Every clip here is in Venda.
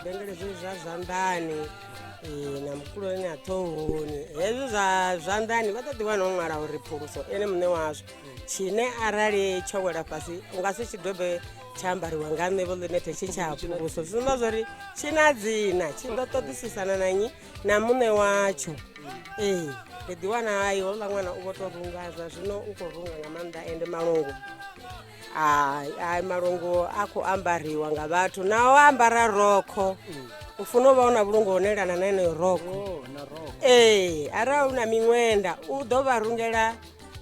zwibengele zwezwi zwa zwanḓani ee na mukuloni na ṱhohoni hezwi zwa zwanḓani vha ḓo ḓi wana o ṅwala uri phuluso ene muṋe wazwo tshine arali tsho wela fhasi u nga si tshi dobe tsha ambariwa nga nṋe vho ḽinethe tshi tsha phuluso zwi sumba zwori tshi na dzina tshi ḓo ṱoḓisisana na nnyi na muṋe watsho ee ndi ḓi wana hai houḽa ṅwana u vho to runga zwa zwino u khou runga nga maanḓa ende malungu ai malungu a khou ambariwa nga vhathu naho a ambara rokho u funa u vha u na vhulungu ho nelana na yeneyo rokho ee arali u na miṅwenda u ḓo vha rungela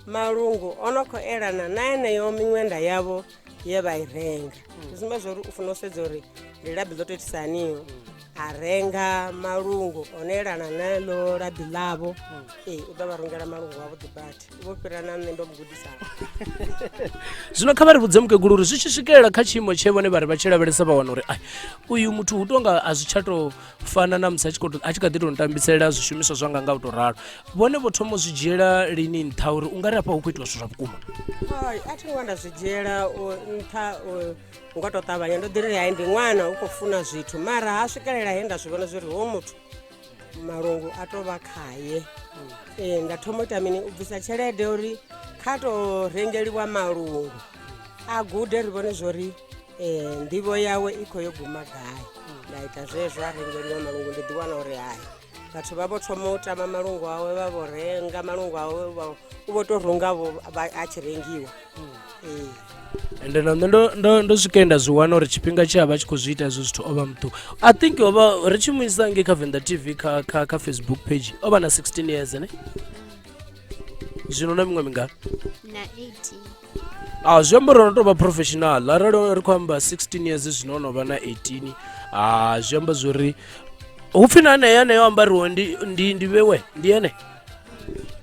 malungu o no khou elana na yeneyo miṅwenda yavho ye vha i renga zwi sumba zwa uri u funa u sedza uri ndi labi ḽo to itisa haniho a renga malungu one elana na ḽo labi ḽavho ee u ḓo vha rungela malungu avhuḓi badi u vho fhira na nṋe ndo mu gudisaho. Zwino kha vha ri vhudze mukegulu uri zwi tshi swikelela kha tshiimo tshe vhone vha ri vha tshi lavhelesa vha wana uri ai uyu muthu hu tonga a zwi tsha tou fana na musi a tshi khou a tshi kha ḓi tou ntambisela zwishumiswa zwanga nga u tou ralo vhone vho thoma u zwi dzhiela lini nṱha uri u nga ri afha hu khou itiwa zwithu zwa vhukuma. Hai a thi ngo nda zwi dzhiela nṱha nga tou ṱavhanya ndo ḓi ri hai ndi ṅwana u khou funa zwithu mara ha swikelela he nda zwi vhona zwi ri ho muthu malungu a tou vha khaye ee nda thoma u ita mini u bvisa tshelede uri kha to rengeliwa malungu a gude ri vhone zwori um nḓivho yawe i khou yo guma gai nda ita zwezwo a rengeliwa malungu ndi ḓi wana uri hai vhathu vha vho thoma u tama malungu awe vha vho renga malungu awe u vho to runga vho a tshi rengiwa ee. Ende na nṋe ndo ndo ndo swike nda zwi wana uri tshifhinga tshe a vha tshi khou zwi ita hezwo zwithu o vha muṱuku i think o vha ri tshi mu isa ngei kha Venḓa TV kha kha kha Facebook page o vha na 16 years ne zwino na miṅwe mingana na 18. A zwi amba uri no tou vha professional arali ri khou amba 16 years zwino no vha na 18 a zwi amba zwori hu pfhi na anea aneo ambariwo ndi ndi ndi vhewe ndi ene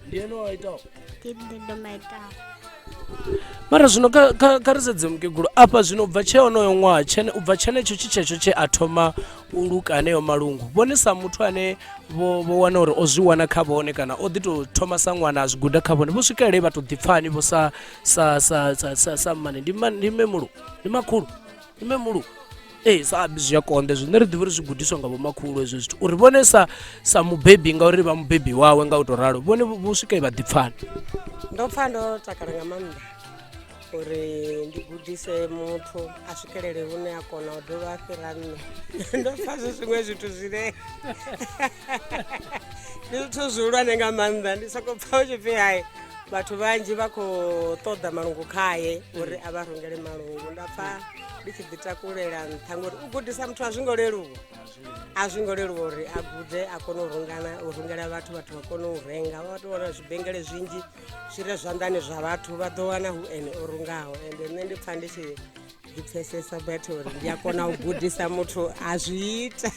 ndi ene o itaho. Ndi nṋe ndo maitaho. Mara zwino kha kha kha ri sedze mukegulu afha zwino ubva tshe onoyo ṅwaha tshene ubva tshenetsho tshi tshetsho tshe a thoma u luka haneyo malungu vhone sa muthu ane vho vho wana uri o zwi wana kha vhone kana o ḓi tou thoma sa ṅwana a zwi guda kha vhone vho swikelela vha tou ḓipfani vho sa sa sa sa sa, sa mmane ndi ndi mmemulu ndi makhulu ndi mmemulu ee sa zwi a konḓa hezwo nṋe ri ḓivha uri zwi gudiswa nga vhomakhulu hezwo zwithu uri vhone sa sa mubebi ngauri vha mubebi wawe nga u tou ralo vhone vho swika vha ḓipfani. Ndo pfa ndo takala nga maanḓa uri ndi gudise muthu a swikelele hune a kona u dovha a fhira nṋe ndo pfa zwi zwiṅwe zwithu zwine ndi zwithu zwihulwane nga maanḓa ndi soko pfa hu tshi pfhi hai vhathu vhanzhi vha khou ṱoḓa malungu khaye uri a vha rungele malungu nda pfa ndi tshi ḓi takulela nṱha ngori u gudisa muthu a zwi ngo leluwa a zwi ngo leluwa uri a gude a kone u rungana u rungela vhathu vhathu vha kone u renga vha tou wana zwibengele zwinzhi zwi re zwanḓani zwa vhathu vha ḓo wana hu ene o rungaho ende nṋe ndi pfa ndi tshi ḓi pfesesa batho uri ndi a kona u gudisa muthu a zwi ita.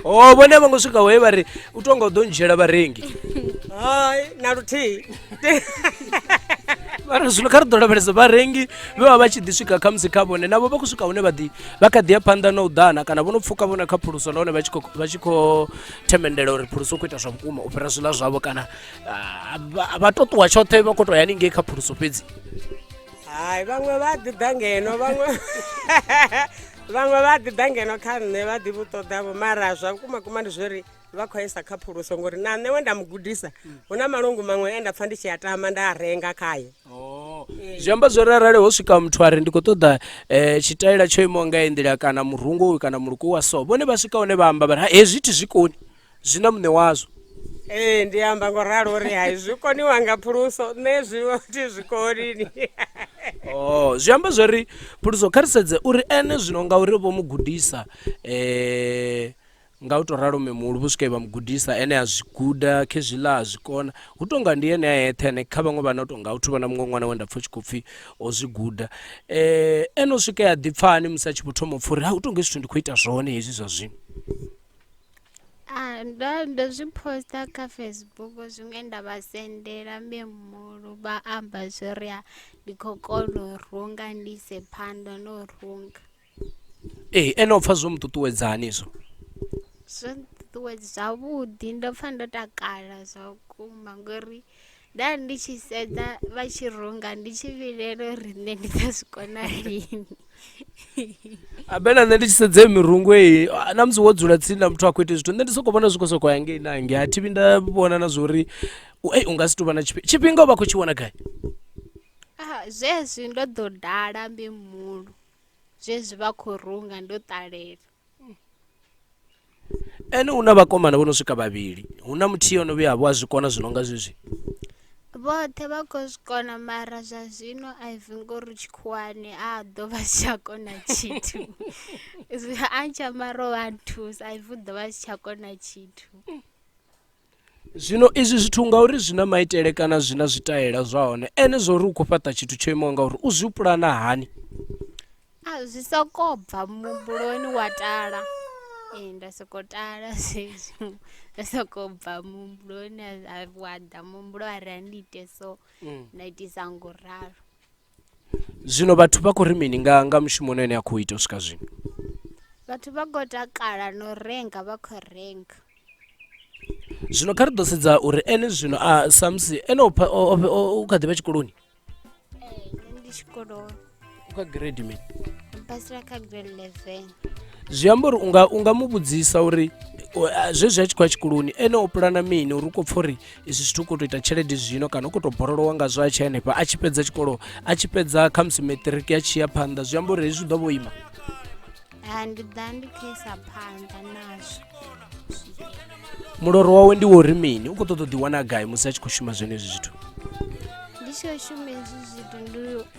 O vhone a vho ngo swika he vha ri u tonga u ḓo ndzhiela vharengi. Hai na luthihi. Mara zwino kha ri ḓo lavhelesa vharengi vhe vha vha tshi ḓi swika khamusi kha vhone navho vha khou swika hune vha ḓi vha kha ḓi ya phanḓa na u ḓana kana vho no pfuka vhone kha phuluso nahone vha tshi khou vha tshi khou themendela uri phuluso u khou ita zwa vhukuma u fhira zwiḽa zwavho kana vha to ṱuwa tshoṱhe vha khou tou ya haningei kha phuluso fhedzi. Hai vhaṅwe vha ḓi ḓa ngeno vhaṅwe vhaṅwe vha ḓi ḓa ngeno kha nṋe vha ḓi vhu ṱoḓa vho mara zwa vhukuma kuma ndi zwori vha khou isa kha phuluso ngori na nṋe we nda mu gudisa hu na malungu maṅwe e nda pfa ndi tshi a tama nda a renga khaye. Zwi amba zwori arali ho swika muthu a ri ndi khou ṱoḓa tshitaila tsho imaho nga heyi nḓila kana murungo uyu kana muluko wa so vhone vha swika hune vha amba vha ri hezwi thi zwi koni zwi na muṋe wazwo. Ee ndi amba ngo ralo uri hai zwi koniwa nga phuluso nṋe zwi thi zwi koni ni. Oh zwi amba zwori phuluso kha ri sedze uri ene zwino ngauri vho mu gudisa nga u to ralo memuhulu vho swika vha mu gudisa ene a zwi guda khezwiḽa a zwi kona hu tonga ndi ene a eṱhe ane kha vhaṅwe vhana u tonga a thu vha na muṅwe ṅwana we nda pfha u tshi khou pfhi o zwi guda ene u swika a ḓipfa hani musi a tshi vho thoma u pfha uri ha hu tonga hezwi zwithu ndi khou ita zwone hezwi zwa zwino. Ndo ndo zwi poster kha Facebook zwiṅwe nda vha sendela memuhulu vha amba zwori ndi khou kona u runga ndi ise phanḓa na u runga. Ee ene o pfha zwo mu ṱuṱuwedza hani izwo? Zwo nṱuṱuwedza zwavhuḓi ndo pfha ndo takala zwa vhukuma ngori. Nda ndi tshi sedza vha tshi runga ndi tshi vhilela uri nṋe ndi ḓo zwi kona lini. Habe na nṋe ndi tshi sedza mirungo eyi na musi wo dzula tsini na muthu a khou ita zwithu nṋe ndi soko vhona zwi khou sokou ya ngei na ngei a thi vhi nda vhona na zwa uri u nga si tou vha na tshifhinga tshifhinga u vha khou tshi wana gai. Zwezwi ndo ḓo dala mbimulo zwezwi vha khou runga ndo ṱalela. Ene u na vhakomana vho no swika vhavhili, hu na muthihi o no vhuya a vho a zwi kona zwi no nga zwezwi. Vhoṱhe vha khou zwi kona mara zwa zwino Ivy ngori tshikhuwani a ḓo vha si tsha kona tshithu. A ntsha mara vha nthusa Ivy u ḓo vha si tsha kona tshithu. Zwino izwi zwithu ngauri zwi na maitele kana zwi na zwitaela zwa hone, ene zwa uri u khou fhaṱa tshithu tsho imaho ngauri u zwi pulana hani? A zwi soko bva muhumbuloni wa tala ee nda soko tala zwezwi zwa soko bva muhumbuloni wa ḓa muhumbulo wa ri a ndi ite so nda itisa ngo ralo. Zwino vhathu vha khou ri mini nga nga mushumo une ene a khou ita u swika zwino? Vhathu vha khou takala na u renga vha khou renga. Zwino kha ri ḓo sedza uri ene zwino a samusi ene o o kha ḓi vha tshikoloni. Ee, nṋe ndi tshikoloni. U kha grade mini? Ndi phasela kha grade 11. Zwi amba uri unga unga mu vhudzisa uri zwezwi a tshi khou ya tshikoloni ene o pulana mini uri u khou pfha uri izwi zwithu u khou tou ita tshelede zwino kana u khou tou borolowa ngazwo a tshi hanefha a tshi fhedza tshikolo a tshi fhedza khamusi maṱiriki a tshi ya phanḓa zwi amba uri hezwi zwi ḓo vho ima. Ha ndi ḓa ndi khou isa phanḓa nazwo. Muloro wawe ndi wo uri mini u khou ṱoḓa u ḓiwana a gai musi a tshi khou shuma zwenezwi zwithu? Ndi tshi khou shuma hezwi zwithu ndi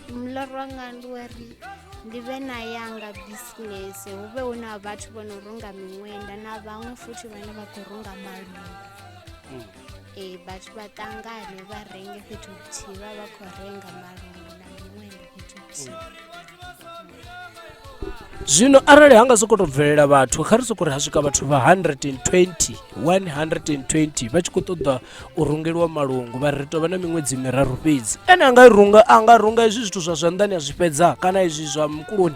muloro wanga ndi uri ndi vhe na yanga bisinese hu vhe hu na vhathu vho no runga miṅwenda na vhaṅwe futhi vhane vha khou runga malungu. Ee vhathu vha ṱangane vha renge fhethu huthihi vha vha khou renga malungu na miṅwenda fhethu huthihi. Zwino arali ha nga sokou tou bvelela vhathu kha ri sokou ri ha swika vhathu vha 120 120 vha tshi khou ṱoḓa u rungeliwa malungu vha ri ri tou vha na miṅwedzi miraru fhedzi ene a nga runga a nga runga hezwi zwithu zwa zwanḓani a zwi fhedza kana izwi zwa mukuloni.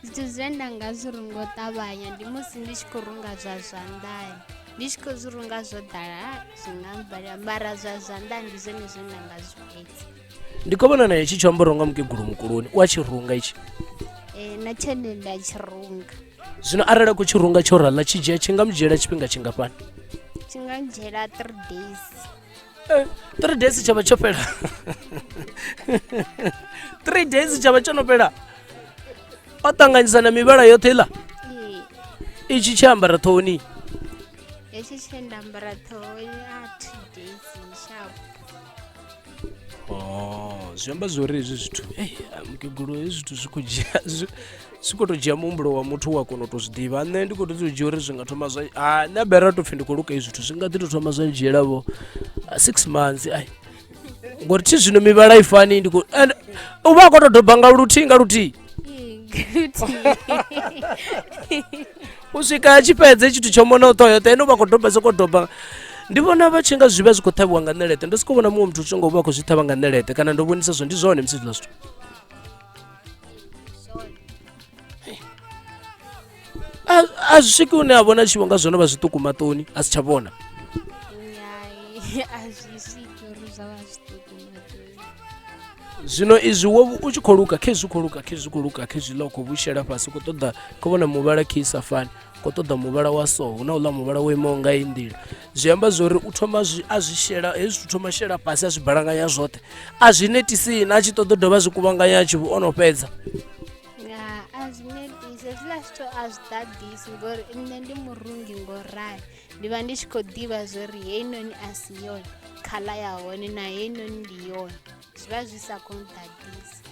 Zwithu zwine nda nga zwi runga u ṱavhanya ndi musi ndi tshi khou runga zwa zwanḓani ndi tshi khou zwi runga zwo ḓala zwi nga mmbalela mara zwa zwanḓani ndi zwone zwine nda nga zwi fhedza. Ndi khou vhona na hetshi tsho ambariwa nga mukegulu mukuloni u a tshi runga itshi. Ee na tshone nda tshi runga. Zwino arali a khou tshi runga tsho raḽa tshi dzhia tshi nga mu dzhiela tshifhinga tshingafhani? Tshi nga ndzhiela 3 days. Eh, 3 days tsha vha tsho fhela. 3 days tsha vha tsho no fhela. O ṱanganyisa na mivhala yoṱhe iḽa. Ee. Itshi tshi ambara ṱhohoni. Hetshi tshe nda ambara ṱhohoni a 2 days sharp. Oh, zwi amba zwori hezwi zwithu ei mukegulu hezwi zwithu zwi khou dzhia zwi zwi khou tou dzhia muhumbulo wa muthu wa kona u tou zwi ḓivha nṋe ndi khou tou dzhia uri zwi nga thoma zwa ha nṋe bera tou pfhi ndi khou luka hezwi zwithu zwi nga ḓi tou thoma zwa ndzhiela vho 6 months ai ngori thi zwino mivhala i fani ndi khou and u vha a khou tou doba nga luthihi nga luthihi u swika a tshi fhedza tshithu tsho monaho ṱhoho yoṱhe ene u vha khou doba soko doba ndi vhona vha tshi nga zwi vha zwi khou ṱhavhiwa nga ṋeleṱe ndo soko vhona muṅwe muthu u nga vha khou zwi ṱhavha nga ṋeleṱe kana ndo vhonisa zwo ndi zwone musi hezwiḽa zwithu a zwi swiki hune a vhona tshi vho nga zwo no vha zwiṱuku maṱoni a si tsha vhona a zwi swiki uri zwa vha zwiṱuku maṱoni Zwino izwi wo u tshi khou luka khezwi u khou luka khezwi u khou luka khezwi ḽa u khou vhushela fhasi u khou ṱoḓa khou vhona muvhala khe i sa fani khou ṱoḓa muvhala wa so hu na uḽa muvhala wo imaho nga iyi nḓila zwi amba zwori u thoma zwi a zwi shela hezwi zwithu thoma shela fhasi a zwi balanganya zwoṱhe a zwi netisi na a tshi ṱoḓa u dovha zwi kuvhanganya a tshi o no fhedza. A zwi netisi hezwiḽa zwithu a zwi ḓaḓisi ngori nṋe ndi murungi ngo rali ndi vha ndi tshi khou ḓivha zwori heinoni a si yone khaḽa ya hone na heinoni ndi yone zwi vha zwi sa khou nḓaḓisa.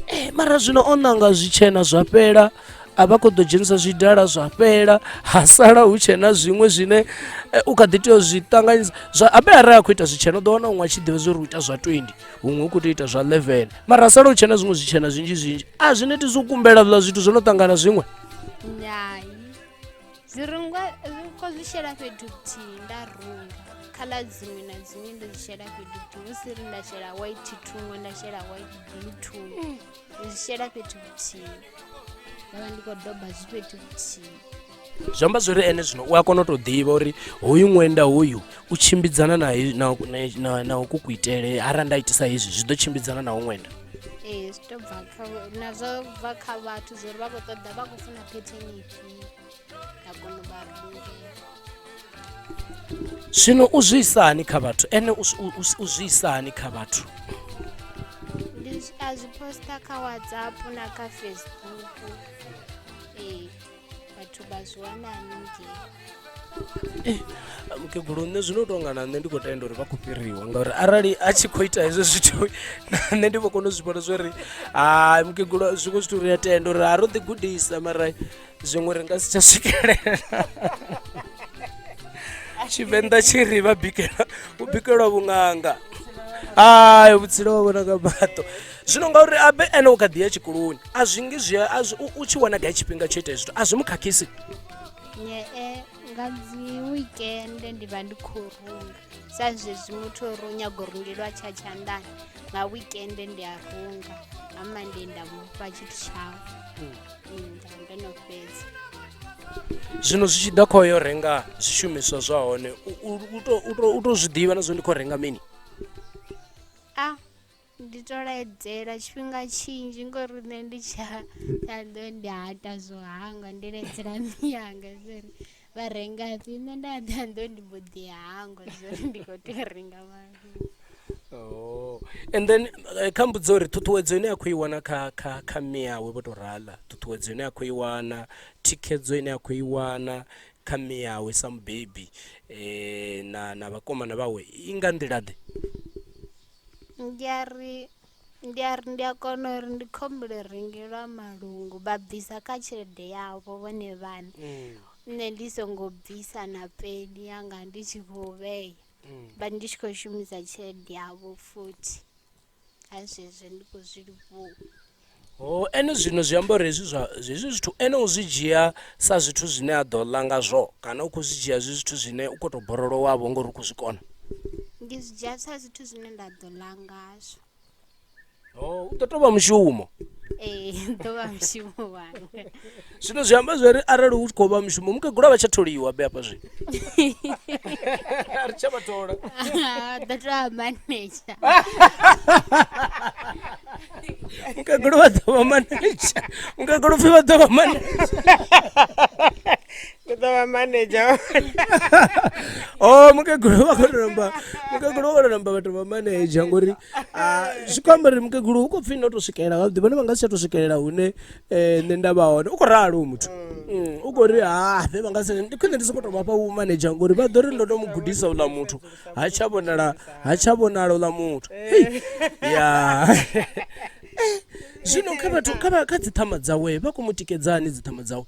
Eh, mara zwino o ṋanga zwitshena zwa fhela a vha khou ḓo dzhenisa zwidala zwa fhela ha sala hu tshe na zwiṅwe zwine eh, u kha ḓi tea u zwi ṱanganyisa zwa abe arali a khou ita zwitshena u ḓo wana huṅwe a tshi ḓivha zwa uri u ita zwa 20 huṅwe u khou tea u ita zwa 11 mara ha sala hu tshe na zwiṅwe zwitshena zwinzhi zwinzhi a zwi netisi u kumbela zwiḽa zwithu zwo no ṱangana zwiṅwe. Hai. Zwi rungwa zwi khou zwi shela fhethu huthihi nda runga khaḽa dziṅwe na dziṅwe ndo dzi shela fhethu huthihi hu si ri nda shela white thungo nda shela white blue thungo ndi zwi shela fhethu huthihi nda vha ndi khou doba zwi fhethu huthihi. Zwi amba zwori ene zwino u a kona u tou ḓivha uri hoyu ṅwenda hoyu u tshimbidzana na na na na uku kuitele arali nda itisa hezwi zwi ḓo tshimbidzana na ṅwenda. Ee zwi to bva kha nazwo bva kha vhathu zwori vha khou ṱoḓa vha khou funa phetheni ifhio nda kona u vha rungela. Zwino u zwi isa hani kha vhathu ene u zwi isa hani kha vhathu? Ndi a zwi poster kha WhatsApp na kha Facebook ee. Vhathu vha zwi wana haningei. Eh, mukegulu nṋe zwino tonga na nṋe ndi khou tenda uri vha khou fhiriwa ngauri arali a tshi khou ita hezwo zwithu na nṋe ndi vho kona u zwi vhona zwori hai mukegulu zwiṅwe zwithu ri a tenda uri ha ro ḓi gudisa mara zwiṅwe ri nga si tsha swikelela. Tshivenḓa tshi ri vha bikela u bikelwa vhuṅanga hai vhutsila wa vhona nga maṱo. Zwino ngauri abe ene u kha ḓi ya tshikoloni a zwi ngi zwi a zwi u tshi wana gai tshifhinga tsho ita hezwi zwithu a zwi mu khakhisi? Nyee nga dzi weekend ndi vha ndi khou runga sa zwezwi muthu uri u nyaga u rungeliwa tsha tshanḓani nga weekend ndi a runga nga Monday nda mufha tshithu tshawe nda vha ndo no fhedza. Zwino zwi tshi ḓa kha uyo renga zwishumiswa zwa hone u to u to u to zwi ḓivha na zwo ndi khou renga mini? A Ndi to laedzela tshifhinga tshinzhi ngori nṋe ndi tsha ḓo ndi hata zwo hangwa ndi laedzela miyanga zwori vha rengafhi nṋe nda ḓa ndo ndi mbo ḓi hangwa zwori ndi kho tea u renga malungu. Oh. And then eh, kha mbudze uri ṱhuṱhuwedzo ine a khou i wana kha kha kha mme awe vho to raḽa ṱhuṱhuwedzo ine a khou i wana thikhedzo ine a khou i wana kha mme awe sa mubebi eh, na na vhakomana vhawe i nga nḓila ḓe? Ndi a ri ndi a ri ndi a kona uri ndi khou humbela u rengelwa malungu vha bvisa kha tshelede yavho vhone vhaṋe nṋe ndi songo bvisa na peni yanga ndi tshi khou vhea vha ndi tshi khou shumisa tshelede yavho futhi ha zwezwo ndi khou zwi livhuwa. Ho ene zwino zwi amba uri hezwi zwa hezwi zwithu ene u zwi dzhia sa zwithu zwine a ḓo ḽa ngazwo kana u khou zwi dzhia zwi zwithu zwine u khou tou borolowa vho ngori u khou zwi kona. Ndi zwi dzhia sa zwithu zwine nda ḓo ḽa ngazwo. Ho u ḓo tou vha mushumo. Ee u ḓo vha mushumo wanga. Zwino zwi amba zwori arali hu khou vha mushumo mukegulu a vha tsha tholiwa be hafha zwino. A ri tsha vha thola. Ḓo tou vha manedzha. Mukegulu vha ḓo vha manedzha. Mukegulu pfhi vha ḓo vha manedzha. Ndi ḓo vha manedzha. Oh mukegulu vha khou tou namba mukegulu vha khou tou namba vha tou vha manedzha ngori zwi khou amba uri mukegulu hu khou pfhi no tou swikelela zwavhuḓi vhone vha nga si tsha tou swikelela hune nṋe nda vha hone u khou ralo hoyu muthu u khou ri ha vhe vha nga si ndi khwine ndi sokou tou vhafha vhu manedzha ngori vha ḓo ri ndo to mu gudisa uḽa muthu ha tsha vhonala ha tsha vhonala uḽa muthu ya zwino kha vhathu kha vha kha dzi ṱhama dzawe vha khou mu tikedza hani dzi ṱhama dzawe.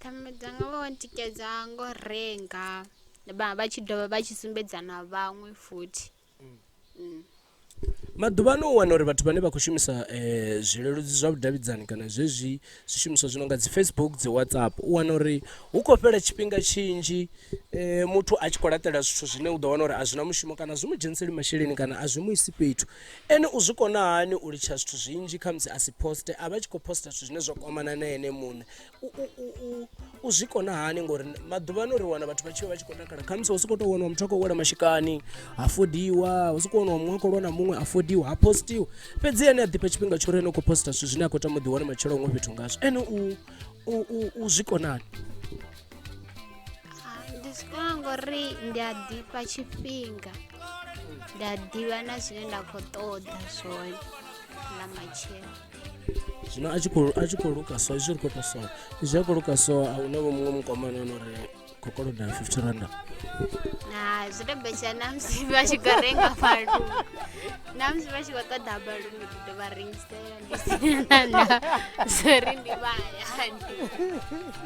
Ṱhama dzanga vha ntikedza ngo renga vha vha tshi dovha vha tshi sumbedza na vhaṅwe futhi. Maḓuvha ano u wana uri vhathu vhane vha khou shumisa zwileludzi zwa vhudavhidzani kana zwezwi zwishumiswa zwi no nga dzi Facebook dzi WhatsApp u wana uri hu khou fhela tshifhinga tshinzhi muthu a tshi khou laṱela zwithu zwine u ḓo wana uri a zwi na mushumo kana a zwi mu dzheniseli masheleni kana a zwi mu isi fhethu. Ene u zwi kona hani u litsha zwithu zwinzhi khamusi a si poste a vha a tshi khou poster zwithu zwine zwa kwamana na ene muṋe. U zwi kona hani ngori maḓuvha ano ri wana vhathu vha tshi vha tshi khou takala khamusi hu sokou tou waniwa muthu a khou wela mashikani ha fodiwa hu sokou waniwa muṅwe a khou lwa na muṅwe a fodiwa ha postiwa fhedzi ene a ḓifha tshifhinga tsho uri ene u khou posta zwithu zwine a khou tama u ḓiwana matshelo huṅwe fhethu ngazwo ene u zwi kona hani? Ndi zwi kona ngori ndi a ḓifha tshifhinga ndi a ḓivha na zwine nda khou ṱoḓa zwone ḽa matshelo. Zwino a tshi khou a tshi khou luka so izwi ri khou ita so izwi a khou luka so a huna vho muṅwe mukomana ano ri khou koloda 50 randa Na zwi to betsha na musi vha tshi khou renga malungu na musi vha tshi khou ṱoḓa malungu ndi ḓo vha rengisela ndi si na na zori ndi vha hayani.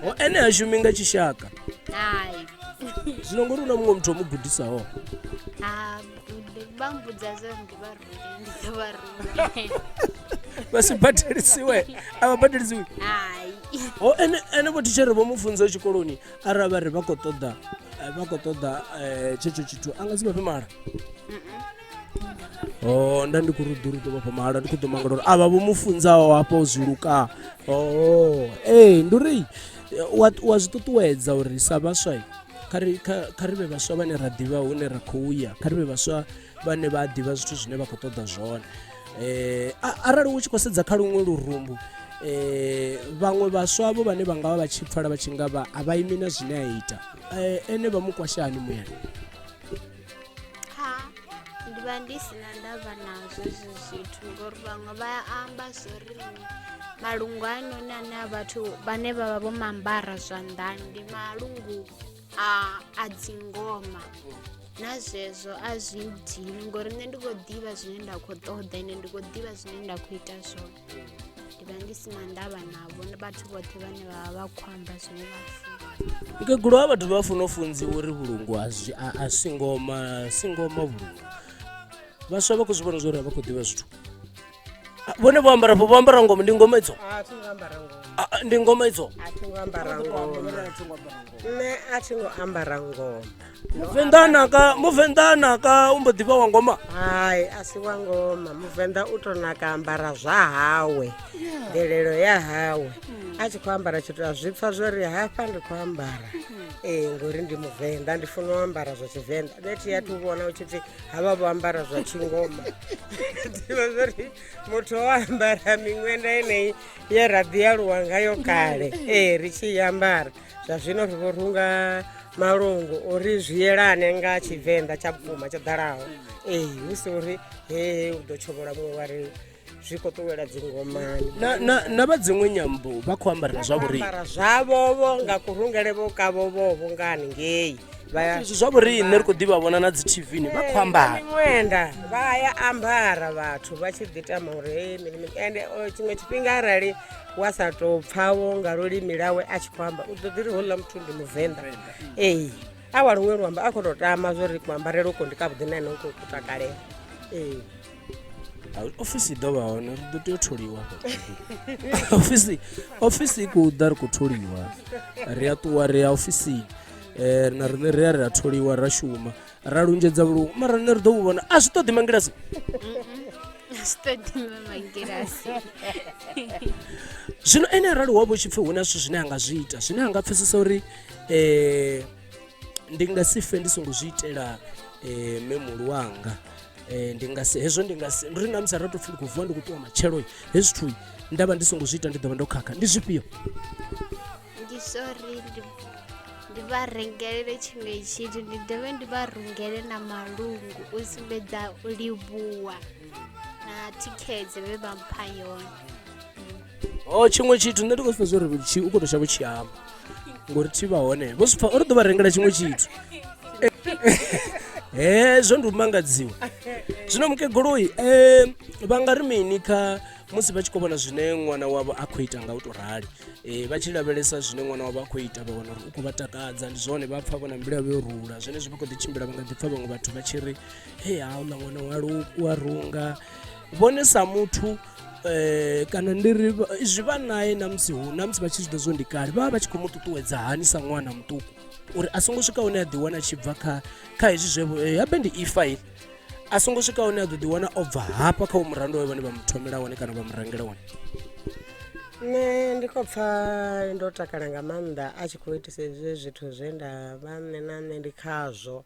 O ene ha shumi nga tshishaka Hai zwino ngori hu na muṅwe muthu o mu gudisaho ha vha mbudza zori ndi vha rungele ndi ḓo vha rungela. Vha si badelisiwe a vha badelisiwi Hai o ene ene vho thitshere vho mu funza tshikoloni arali vha ri vha khou ṱoḓa vha khou ṱoḓa tshetsho tshithu a nga si vha fhe mahala. Oh nda ndi khou ri ḓo vha fha mahala ndi khou ḓo mangala uri avha vho mu funzaho hafha u zwi luka oh ee ndi uri. Wa wa zwi ṱuṱuwedza uri sa vhaswa kha ri kha ri vhe vhaswa vhane ra ḓivha hune ra khou ya kha ri vhe vhaswa vhane vha a ḓivha zwithu zwine vha khou ṱoḓa zwone arali u tshi khou sedza kha luṅwe lurumbu vhaṅwe vhaswa vho vhane vha nga vha vha tshi pfala vha tshi nga vha a vha imi na zwine a ita ene vha mu kwasha hani muyani. Ha ndi vha ndi si na ndavha nazwo hezwo zwithu ngori vhaṅwe vha amba zwori malungu hainoni ane a vhathu vhane vha vha vho mambara zwanḓani ndi malungu a dzingoma na zwezwo a zwi dini ngori nṋe ndi khou ḓivha zwine nda khou ṱoḓa ende ndi khou ḓivha zwine nda khou ita zwone ndi vha ndi si na ndavha navho vhathu vhoṱhe vhane vha vha vha khou amba zwine vha funa. Mukegulu ha vhathu vha funa u funziwa uri vhulungu a zwi a si ngoma si ngoma vhulungu vhaswa vha khou zwi vhona zwa uri a vha khou ḓivha zwithu vhone vho ambara vho ambara ngoma ndi ngoma idzo a thi ngo ambara ngoma Ah, ndi ngoma idzo a thi ngo ambara ngoma nṋe a thi ngo ambara ngoma muvenḓa naka muvenḓa naka u mbo ḓivha wa ngoma hai a si wa ngoma muvenḓa u to naka ambara zwa hawe ndelelo ya hawe a tshi khou ambara tshithu a zwi pfa zwori hafha ndi khou ambara ee ngori ndi muvenḓa ndi funa u ambara zwa tshivenḓa nṋe thi athu vhona u tshi pfi havha vho ambara zwa tshingoma ḓivha zwori muthu o ambara miṅwenda yeneyi ye ra ḓi aluwa ngayo kale ee ri tshi i ambara zwa zwino ri vho runga malungu uri zwi yelane nga tshivenḓa tsha vhukuma tsho ḓalaho ee hu si uri he u ḓo tshovhola muṅwe wa ri zwi khou ṱuwela dzingomani na, na, na vha dziṅwe nyambo vha khou ambara zwa vhoriṋe ambara zwavhovho nga kurungele vho kavhovhovho nga haningei vha izwi zwa vhoriṋe ri khou ḓi vha vhona na dzi tvni vha khou ambara miṅwenda vha ya ambara vhathu vha tshi ḓi tama uri hey, mini mini ende tshiṅwe tshifhinga arali wa sa tou pfavho nga lulimi lawe a tshi khou amba u ḓo ḓi ri houḽa muthu ndi muvenḓa ee a wa luṅwe luambo a khou tou tama zwo ri kuambarele uko ndi kavhuḓi na ene u khou takalela ee Ofisi i ḓo vha hone ri ḓo tea u tholiwa hafha ofisi ofisi i khou ḓa ri khou tholiwa ri a ṱuwa ri ya ofisini na riṋe ri ya ri a tholiwa ra shuma ra lunzhedza vhulungu mara riṋe ri ḓo vhu vhona a zwi ṱoḓi mangilasi a zwi ṱoḓi mangilasi zwino ene arali wa vho tshi pfhi hu na zwithu zwine a nga zwi ita zwine a nga pfesesa uri ndi nga si fe ndi songo zwi itela memulu wanga Ndi nga si hezwo ndi nga si ndi uri na musi arali tou pfhi ndi khou vuwa ndi khou ṱuwa matshelo hezwi zwithu nda vha ndi songo zwi ita ndi ḓo vha ndo khakha ndi zwifhio? Ndi sorry ndi ndi vha rengele tshiṅwe tshithu ndi dovhe ndi vha rungele na malungu u sumbedza u livhuwa na thikhedzo vhe vha mpha yone. O tshiṅwe tshithu nṋe ndi khou zwi pfha uri tshi u khou tou shavha u tshi amba ngori thi vha hone vho zwi pfha uri ḓo vha rengela tshiṅwe tshithu hezwo ndi u mangadziwa zwino mukegului um vha nga ri mini kha musi vha tshi khou vhona zwine ṅwana wavho a khou ita nga u tou rali um vha tshi lavhelesa zwine ṅwana wavho a khou ita vha wana uri u khou vha takadza ndi zwone vha pfha vho na mbilu yavho yo rula zwenezwi vha khou ḓi tshimbila vha nga ḓi pfha vhaṅwe vhathu vha tshi ri he hauḽa ṅwana wa runga vhone sa muthu eh, kana ndi ri zwi vha naye na musi hu na musi vha tshi zwi ḓo zwo ndi kale vha vha tshi khou mu ṱuṱuwedza hani sa ṅwana muṱuku uri a songo swika hune a ḓiwana a tshi bva kha kha hezwi zwe eh, habe ndi ifa ili a songo swika hune a ḓo ḓiwana o bva hafha kha murandu wawe vhane vha mu thomela wone kana vha mu rangela wone. Nṋe ndi khou pfha ndo takala nga maanḓa a tshi khou itisa hezwi zwithu zwe nda vha nṋe na nṋe ndi khazwo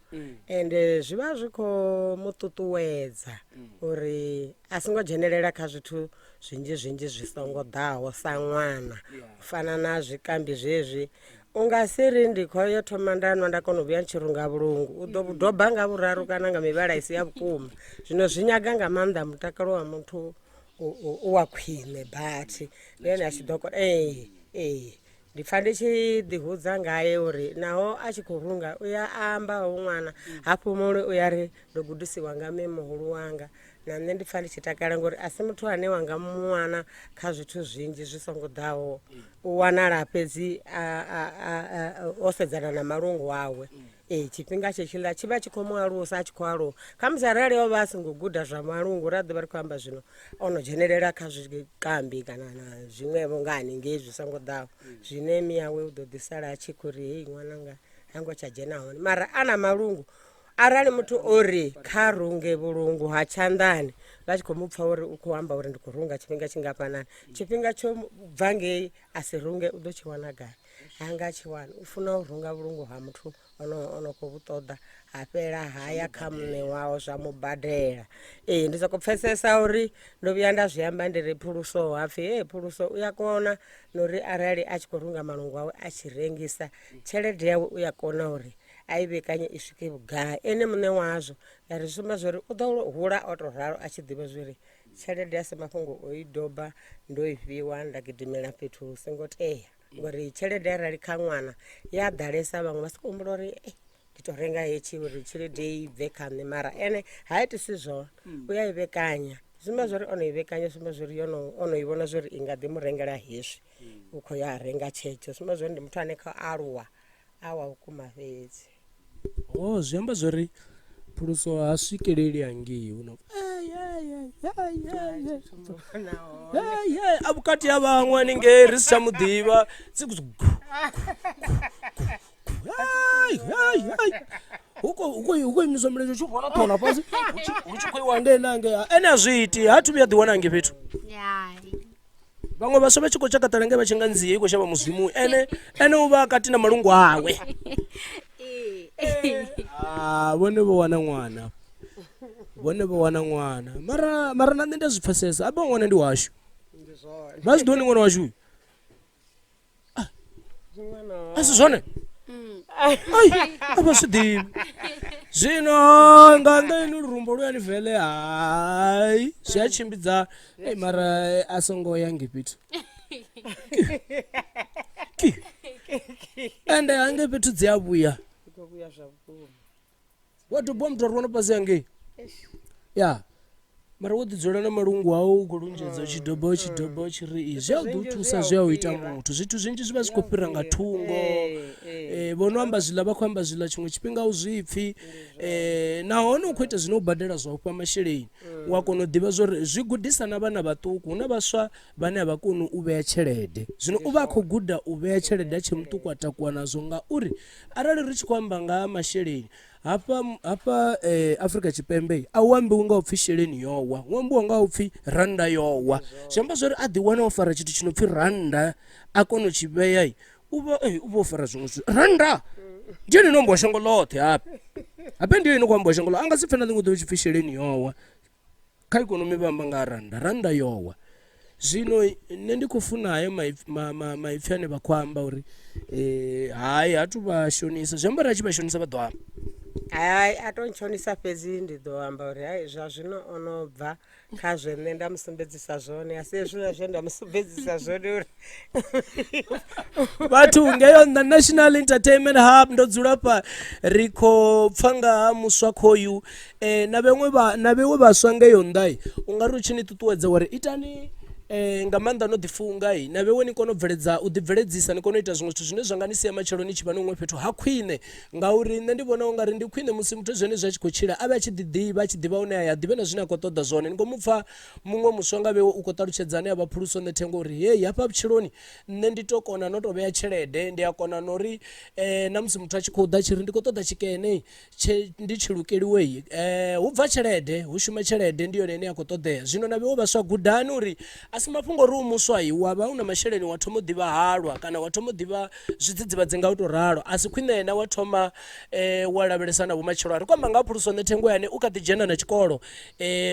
ende zwi vha zwi khou mu ṱuṱuwedza uri a songo dzhenelela kha zwithu zwinzhi zwinzhi zwi songo ḓaho sa ṅwana u fana na zwikambi zwezwi u nga si ri ndi khou yo thoma nda nwa nda kona u vhuya tshi runga vhulungu u ḓo vhu doba nga vhuraru kana nga mivhala i si ya vhukuma zwino zwi nyaga nga maanḓa mutakalo wa muthu u wa khwine bathi ndi hone a tshi ḓo kona ee ee ndi pfa ndi tshi ḓihudza ngaye uri naho a tshi khou runga u ya amba ho ṅwana ha fhumuli u ya ri ndo gudisiwa nga mme muhulu wanga na nṋe ndi pfa ndi tshi takala ngori a si muthu ane wanga mu wana kha zwithu zwinzhi zwi songo ḓaho u wanala fhedzi o sedzana na malungu awe ee tshifhinga tshetshiḽa tshi vha tshi khou mu alusa a tshi khou aluwa khamusi arali o vha a songo guda zwa malungu ra ḓovha ri khou amba zwino o no dzhenelela kha zwikambi kana na zwiṅwevho nga haningei zwi songo ḓaho zwine miyawe u ḓo ḓi sala a tshi khou ri hei ṅwananga ha ngo tsha dzhena hone mara a na malungu Arali muthu o ri kha runge vhulungu ha tshanḓani vha tshi khou mu pfha uri u khou amba uri ndi khou runga tshifhinga tshingafhanani tshifhinga tsho bva ngei a si runge u ḓo tshi wana gai. Ha nga tshi wana u funa u runga vhulungu ha muthu ono ono khou vhu ṱoḓa ha fhela haya kha muṋe wawe zwa mu badela. Ee ndi soko pfesesa uri ndo vhuya nda zwi amba ndi ri phuluso hapfi he phuluso u ya kona na uri arali a tshi khou runga malungu awe a tshi rengisa tshelede yawe u ya kona uri a i vhekanye i swike vhugai ene muṋe wazwo. Nda ri zwi sumba zwori u ḓo hula o to ralo a tshi ḓivha zwori tshelede a si mafhungo o i doba ndo i fhiwa nda gidimela fhethu hu songo tea ngori tshelede arali kha ṅwana ya ḓalesa vhaṅwe vha sokou humbula uri eh, ndi to renga hetshi uri tshelede i bve kha nṋe mara ene ha itisi zwone u ya i vhekanya zwi amba zwori ono i vhekanya zwi amba zwori yono ono i vhona zwori i nga ḓi mu rengela hezwi u khou ya a renga tshetsho zwi amba zwori ndi muthu ane kha aluwa a wa vhukuma fhedzi. Oh, zwi amba zwori phuluso ha swikeleli hangei hu no a vhukati ha vhaṅwe haningei ri si tsha mu ḓivha dzi hu khou imiswa mulenzhe u tshi rwana ṱhona fhasi hu tshi khou iwa ngei na ngei ene a zwi iti ha thu vhuya ḓiwana ngei fhethu vhaṅwe vhaswa vha tshi khou tshakatala nge vha tshi nga nzie i khou shavha muzimu ene ene u vha kati na malungu awe ah, vhone vho wana ṅwana vhone vho wana ṅwana mara mara na nṋe nda zwi pfesesa abe ṅwana ndi washu vha zwi ḓoni ṅwana washu a si zwone ai a vha zwi ḓivhi zwino nga nga ini lurumbo lu yani vele hai zwi a tshimbidza ei mara a songo ya nge fhethu ende hange fhethu dzi a vhuya wa dobiwa muthu a ri wana fhasi hangei ya mara wo ḓi dzula na malungu au u khou lunzhedza u tshi doba u tshi doba u tshi ri i zwi a ḓi u thusa zwi a u ita muthu zwithu zwinzhi zwi vha zwi khou fhira nga thungo eh, vho no amba zwiḽa vha khou amba zwiḽa tshiṅwe tshifhinga u zwi pfhi eh, nahone u khou ita zwino u badela zwa u fha masheleni wa kona u ḓivha zwori zwi gudisa na vhana vhaṱuku hu na vhaswa vhane a vha koni u vhea tshelede zwino u vha a khou guda u vhea tshelede a tshe muṱuku a takuwa nazwo ngauri Arali ri tshi khou amba nga ha masheleni hafha hafha Afrika Tshipembe a hu ambiwi nga u pfhi sheleni yo wa hu ambiwa nga u pfhi rannda yo wa zwi amba zwori a ḓi wana o fara tshithu tshi no pfhi rannda a kona u tshi vhea u vha u vha o fara zwiṅwe zwithu rannda ndi yone ino ambiwa shango ḽoṱhe hafha habe ndi yone ino khou ambiwa shango ḽoṱhe a nga si pfhe na ḽiṅwe ḓuvha hu tshi pfhi sheleni yo wa. Kha ikonomi vha amba nga ha rannda, rannda yo wa. Zwino nṋe ndi khou funa hayo maipfi ma, ma, maipfi ane vha khou amba uri hai ha thu vha shonisa zwi amba uri a tshi vha shonisa vha ḓo amba. Hai a to ntshonisa fhedzi ndi ḓo amba uri hai zwa zwino o no bva kha zwe nṋe nda mu sumbedzisa zwone a si hezwiḽa zwe nda mu sumbedzisa zwone uri vhathu ngeyo nṋa National Entertainment Hub ndo dzula fha ri khou pfha nga ha muswa khoyu Na vhaṅwe vha na vhaṅwe vhaswa ngeyo nnḓa u nga ri u tshi ni ṱuṱuwedza uri itani nga maanḓa no ḓi funga na vheiwe ni kone u bveledza u ḓi bveledzisa ni kone u ita zwiṅwe zwithu zwine zwa nga ni sia matshelo ni tshi vha ni huṅwe fhethu ha khwine ngauri nṋe ndi vhona ungari ndi khwine musi muthu zwenezwi a tshi khou tshila avhe a tshi ḓi ḓivha a tshi ḓivha hune a ya a ḓivhe na zwine a khou ṱoḓa zwone ni khou mupfa muṅwe muswa nga vheiwe u khou ṱalutshedza ane a vha phuluso nṋe thengo uri hei hafha vhutshiloni nṋe ndi to kona no to vhea tshelede ndi a kona na uri na musi muthu a tshi khou ḓa tshi ri ndi khou ṱoḓa tshikene tshe ndi tshi lukeliwei hu bva tshelede hu shuma tshelede ndi yone ine ya khou ṱoḓea zwino na vheiwe vhaswa gudani uri a si mafhungo uri u muswa wa vha u na masheleni wa thoma u ḓivha halwa kana wa thoma u ḓivha zwidzidzivhadzi nga u to ralo a si khwine na wa thoma wa lavhelesa na vhumatshelo ri khou amba nga ha phuluso nṋe thengo yane u kha ḓi dzhena na tshikolo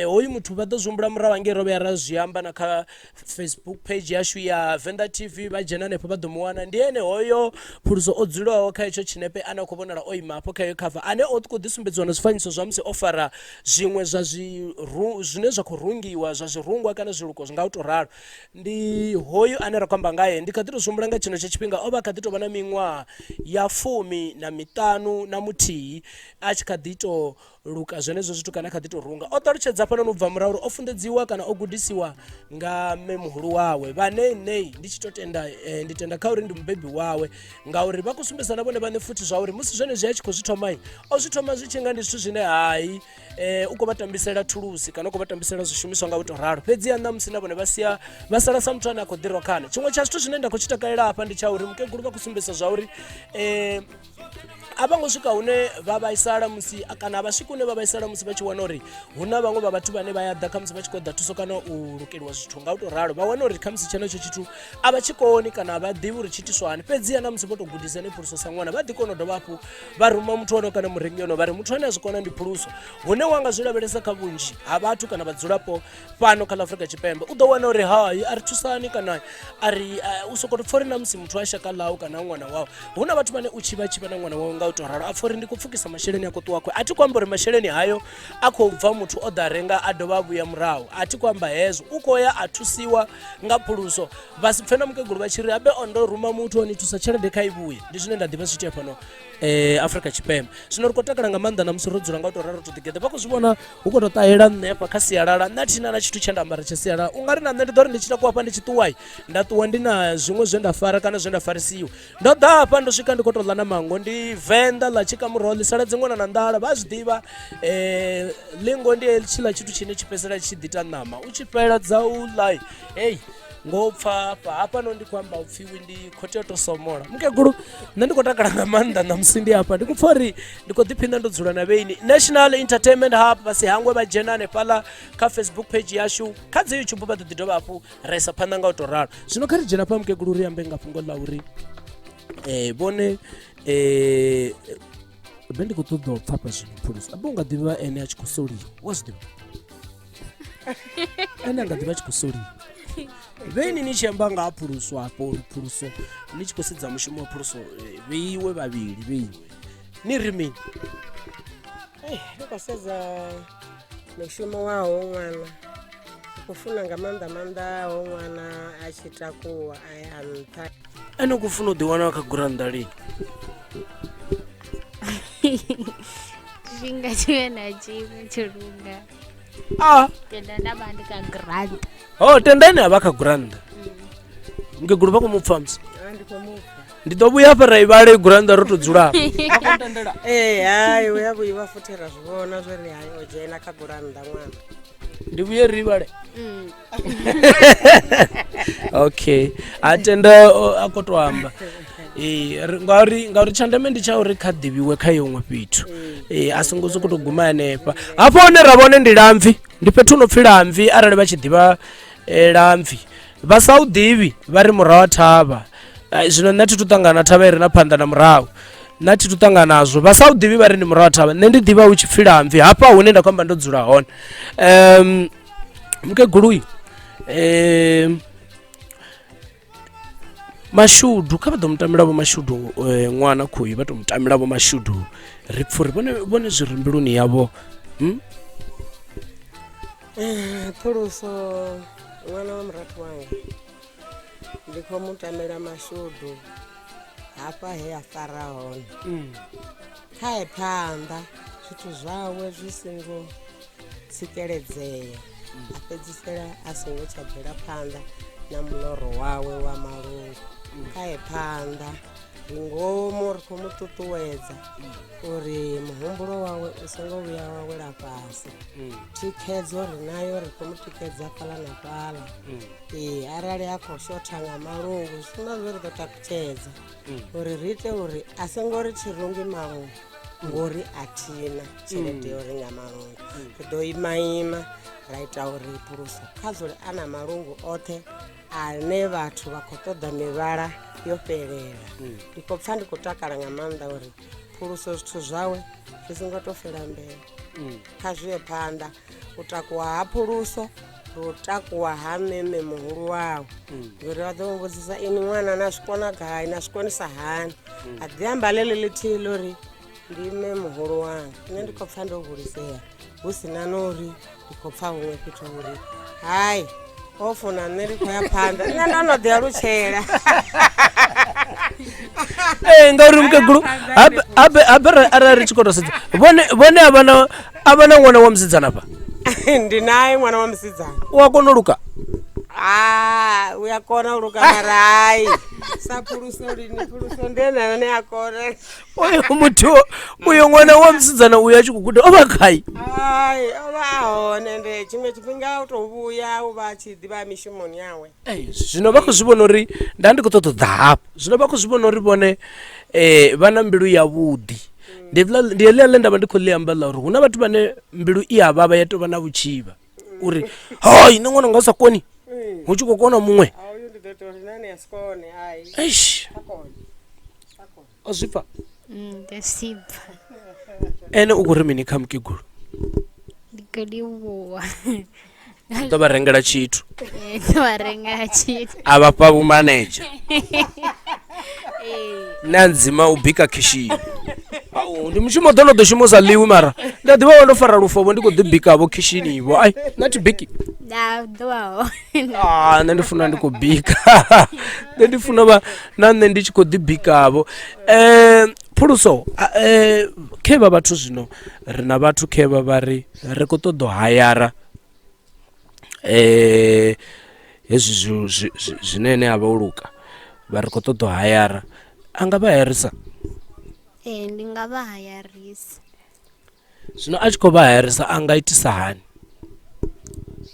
hoyu muthu vha ḓo zwi humbula murahu hangei ro vhuya ra zwi amba na kha Facebook page yashu ya Venḓa TV vha dzhena hanefho vha ḓo mu wana ndi ene hoyo phuluso o dzulaho kha hetsho tshinepe ane a khou vhonala o ima hafho kha heyo cover ane o khou ḓi sumbedziwa na zwifanyiso zwa musi o fara zwiṅwe zwa zwi zwine zwa khou rungiwa zwa zwirungwa kana zwiluko nga u to ralo ndi hoyu ane ra khou amba ngae ndi kha ḓi to zwi humbula nga tshenetsho tshifhinga o vha kha ḓi tou vha na miṅwaha ya 15 a tshi kha ḓi to luka zwenezwo zwithu kana kha ḓi tou runga o ṱalutshedza hafhanoni u bva murahu uri o funḓedziwa kana o gudisiwa nga mme muhulu wawe vhane nṋe ndi tshi to tenda eh, ndi tenda kha uri ndi mubebi wawe ngauri vha khou sumbedza na vhone vhaṋe futhi zwa uri musi zwenezwi a tshi khou zwi thoma o zwi thoma zwi tshi nga ndi zwithu zwine hai eh, u khou vha tambisela thulusi kana u khou vha tambisela zwishumiswa nga u tou ralo fhedzi ya ṋamusi na vhone vha sia vha sala sa muthu ane a khou ḓirwa khana tshiṅwe tsha zwithu zwine nda khou tshi takalela hafha ndi tsha uri mukegulu vha khou sumbedzisa zwa uri eh, a vho ngo swika hune vha vhaisala musi kana a vha swiki hune une vha vhaisala musi vha tshi wana uri hu na vhaṅwe vha vhathu vhane vha ya ḓa khamusi vha tshi khou ḓa thuso kana u lukeliwa zwithu nga u tou ralo vha wana uri khamusi tshenetsho tshithu a vha tshi koni kana a vha ḓivhi uri tshi itiswa hani fhedziha na musi vho tou gudisa ene phuluso sa ṅwana vha ḓi kona u dovha hafhu vha ruma muthu ono kana murengi ono vha ri muthu ane a zwi kona ndi phuluso hune wa nga zwi lavhelesa kha vhunzhi ha vhathu kana vhadzulapo fhano kha ḽa Afrika Tshipembe u ḓo wana uri hai a ri thusani kana a ri u sokou tou pfha uri na musi muthu a shaka ḽau kana a ṅwana wau hu na vhathu vhane u tshi vha tshi vha na ṅwana wawe nga u tou ralo a pfha uri ndi khou pfukisa masheleni a khou ṱuwa khwe a thi khou amba uri masheleni hayo a khou bva muthu o ḓa renga a dovha a vhuya murahu a thi khou amba hezwo u khou ya a thusiwa nga phuluso vha si pfhe na mukegulu vha tshi ri habe o ndo ruma muthu o ni thusa tshelede kha i vhuye ndi zwine nda ḓivha zwi itea fhano eh, Afrika Tshipembe zwino ri khou takala nga maanḓa na musi ro dzula nga u tou ralo ro tou ḓigeḓa vha khou zwi vhona hu khou tou ṱahela nṋe hafha kha sialala nṋe a thina na tshithu tshe nda ambara tsha sialala u nga ri na nṋe ndi ḓo ri ndi tshi takuwa hafha ndi tshi ṱuwai nda ṱuwa ndi na zwiṅwe zwe nda fara kana zwe nda farisiwa ndo ḓa hafha ndo swika ndi khou tou ḽa na mango ndi venḓa ḽa tshika muroho ḽi sala dziṅwana na nḓala vha zwi ḓivha um ḽingo ndi hetshiḽa tshithu tshine tshi fhedzisela tshi ḓi ita ṋama u tshi fhela dza u ḽa hei ngo pfa hafha hafhano ndi khou amba upfhi ndi khou tea u tou somola mukegulu nṋe ndi khou takala nga maanḓa ṋamusi ndi hafha ndi khou pfha uri ndi khou ḓiphiṋa ndo dzula na vheini national entertainment hub vha si hangwe vha dzhena hanefhaḽa kha facebook page yashu kha dzi youtube vha ḓo ḓi dovha hafhu ra isa phanḓa nga u tou ralo zwino kha ri dzhena fha mukegulu ri ambe nga fhungo ḽa uri um vhone um be ndi khou ṱoḓa u pfha fha zwino phuluso abe u nga ḓivha ene a tshi khou soliwa wa zwi ḓivha ene a nga ḓivha tshi khou soliwa vheini ni tshi amba nga ha phuluso hafho uri phuluso ni tshi khou sedza mushumo wa phuluso eh, vheiwe vhavhili vheiwe ni ri mini ndi khou sedza mushumo wa ho ṅwana ndi khou funa nga maanḓa maanḓa ho ṅwana a tshi takuwa a ya nṱha ene u khou funa u ḓiwana kha gurannḓa lini tshifhinga tshiṅwe na tshiṅwe tshilunga a tenda nda vha ndi kha grant ho tenda ene a vha kha gurannḓa mukegulu vha khou mu pfa musi Ah, ndi khou mupfa ndi ḓo vhuya hafha ra i vhale gurannḓa ro tou dzula hafha ee hai u ya vhuiwa futhi ra zwi vhona zwo ri hai o dzhena kha gurannḓa ṅwana ndi vhuye ri vhale okay a tenda a khou tou amba ee ngauri ngauri tsha ndeme ndi tsha uri kha ḓivhiwe kha iṅwe fhethu ee a songo sokou tou guma hanefha hafho hune ra vhone ndi lamvi ndi fhethu hu no pfhi lamvi arali vha tshi ḓivha eh, lamvi vha sa u ḓivhi vha ri murahu ha thavha eh, zwino nṋe thi thu ṱangana thavha i re na phanḓa na murahu nṋe thi thu ṱangana nazwo vha sa u ḓivhi vha ri ndi murahu ha thavha nṋe ndi ḓivha hu tshi pfhi lamvi hafha hune nda khou amba ndo dzula hone um mukegului um mashudu kha vha ḓo mutamela vho mashudu eh, ṅwana khoyu vha to mutamela vho mashudu ri pfha uri vhone vhone zwi re mbiluni yavho hmm? Eh, phuluso ṅwana wa murathu wanga ndi khou mu tamela mashudu hafha he a fara hone mm. khae phanḓa zwithu zwawe zwi singo tsikeledzea a fhedzisela a songo tsha bvela phanḓa na muloro wawe wa malungu khae phanḓa ri ngomu ri khou mu ṱuṱuwedza uri muhumbulo wawe u songo vhuya wa wela fhasi thikhedzo ri nayo ri khou mu tikedza fhaḽa na fhaḽa ee arali a khou shotha nga malungu zwi sumba zwo ri ḓo takutshedza uri ri ite uri a songo ri tshirungi malungu ngori a thina tshelede yo renga malungu ri ḓo ima ima ra ita uri phuluso kha dzule a na malungu oṱhe ane vhathu vha khou ṱoḓa mivhala yo fhelela ndi khou pfha ndi khou takala nga maanḓa uri phuluso zwithu zwawe zwi songo tou fela mbele kha zwi ye phanḓa u takuwa ha phuluso ndi u takuwa ha mme muhulu wawe ngori vha ḓo muvhudzisa ini ṅwana na zwi kona gai na zwi konisa hani a ḓi amba ḽeḽi ḽithihi ḽo ri ndi mme muhulu wanga nṋe ndi khou pfha ndo hulisea hu si na no uri ndi khou pfha huṅwe fhethu uri hai o funa nṋe ndi khou ya phanḓa nṋe ndo no ḓi alutshela ee ngauri mukegulu habe habe habe arali ri tshi khou tou sedza vhone vhone a vhana a vha na ṅwana wa musidzana fha ndi naye ṅwana wa musidzana u a kona u luka Ah, u ya kona u luka mara hai sa phuluso lini phuluso ndi ene ane a kona uyo muthu uyo ṅwana wa musidzana uyo a tshi khou guda o vha gai hai o vha a hone ende tshiṅwe tshifhinga u tou vhuya u vha a tshi ḓivha mishumoni yawe Ei, zwino vha khou zwi vhona uri nda ndi khou ṱoḓa u ḓa hafha zwino vha khou zwi vhona uri vhone um vha na mbilu yavhuḓi. Ndi heḽa ndi heḽia ḽe nda vha ndi khou ḽi amba ḽa uri hu na vhathu vhane mbilu i a vhavha ya tou vha na vhutshivha uri hai nṋe ṅwana nga u sa koni hu tshi khou kona muṅwe. A uyu ndi ḓo ita uri na ene a si kone ai Eish a kone a kone. o zwi pfa. Ndo zwi pfa. Ene u khou ri mini kha mukegulu? Ndi khou livhuwa. U ḓo vha rengela tshithu. Ee, ndo vha rengela tshithu. A vha fha vhumanedzha. Nṋe a ndzima u bika khishini. Au, ndi mushumo ḓo no ḓo shuma u sa ḽiwi mara ndi a ḓivha vho ndo fara lufo vho ndi khou ḓi bika vho khishini vho. Ai, nṋe thi biki. Nda ḓo vha hone. Ah, nṋe ndi funa ndi khou bika. Nṋe ndi funa vha na nṋe ndi tshi khou ḓi bika vho. Phuluso khevha vhathu zwino ri na vhathu khevha vha ri ri khou ṱoḓa u hayara hezwi zwine ene a vha o luka vha ri khou ṱoḓa u hayara a nga vha hayarisa? Ee ndi nga vha hayarisa. Zwino a tshi khou vha hayarisa a nga itisa hani?